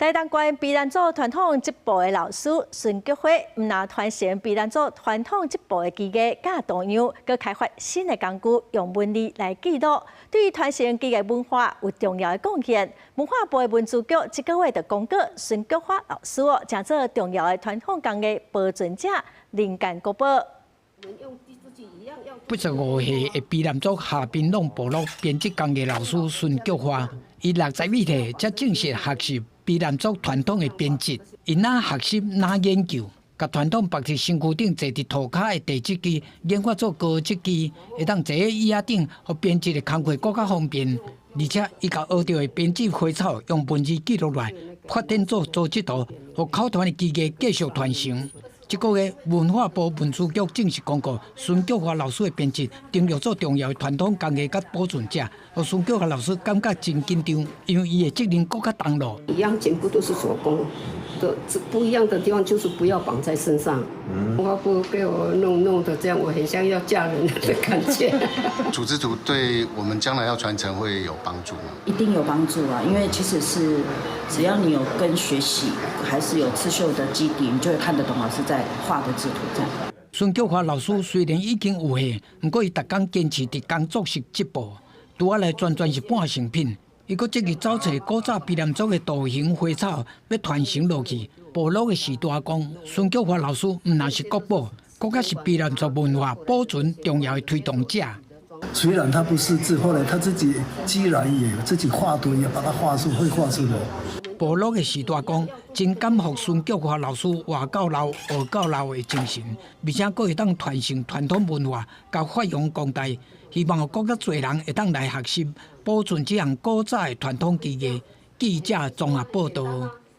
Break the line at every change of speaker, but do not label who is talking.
台東縣卑南族傳統織布的老師孫菊花，毋但傳承卑南族傳統織布的技藝佮圖樣，閣開發新的工具，用文字來記錄，對於傳承技藝文化有重要的貢獻。文化部的文資局這個月就公告孫菊花老師哦，成做重要的傳統工藝保存者、人間國寶。
85歲的卑南族下檳榔部落編織工藝老師孫菊花，伊61歲才正式學習卑南族傳統的編織。伊若學習，若研究，共傳統縛佇身軀頂坐佇塗跤的地織機研發做高織機，會當坐佇椅仔頂，予編織的工課閣較方便。而且，伊共學著的編織花草用文字記錄落來，發展做組織圖，予口傳的技藝繼續傳承。這個月，文化部文資局正式公告，孫菊花老師的編織登錄做重要的傳統工藝佮保存者，予孫菊花老師感覺真緊張，因為伊的責任閣較重囉。
一樣，全部都是手工，的不一樣的地方就是不要綁在身上。文化部給我弄弄的這樣，我很像要嫁人的感覺。
組織圖對我們將來要傳承會有幫助嗎？
一定有幫助啊，因為其實是只要你有跟學習，還是有刺繡的基底，你就會看得懂老師在畫的製圖這樣。
孫菊花老師雖然已經有歲，毋過伊逐工堅持佇工作室織布，拄仔來全全是半成品。伊閣積極走揣古早卑南族的圖形花草，欲傳承落去。部落的序大講，孫菊花老師毋但是國寶，閣較是卑南族文化保存重要的推動者。
雖然他不識字，後來他自己居然也自己畫圖，也把它畫出，會畫出來。
部落的序大講，真感服孫菊花老師活到老學到老的精神，而且閣會當傳承傳統文化，共發揚光大。希望予閣較濟人會當來學習，保存這項古早的傳統技藝。記者綜合報導。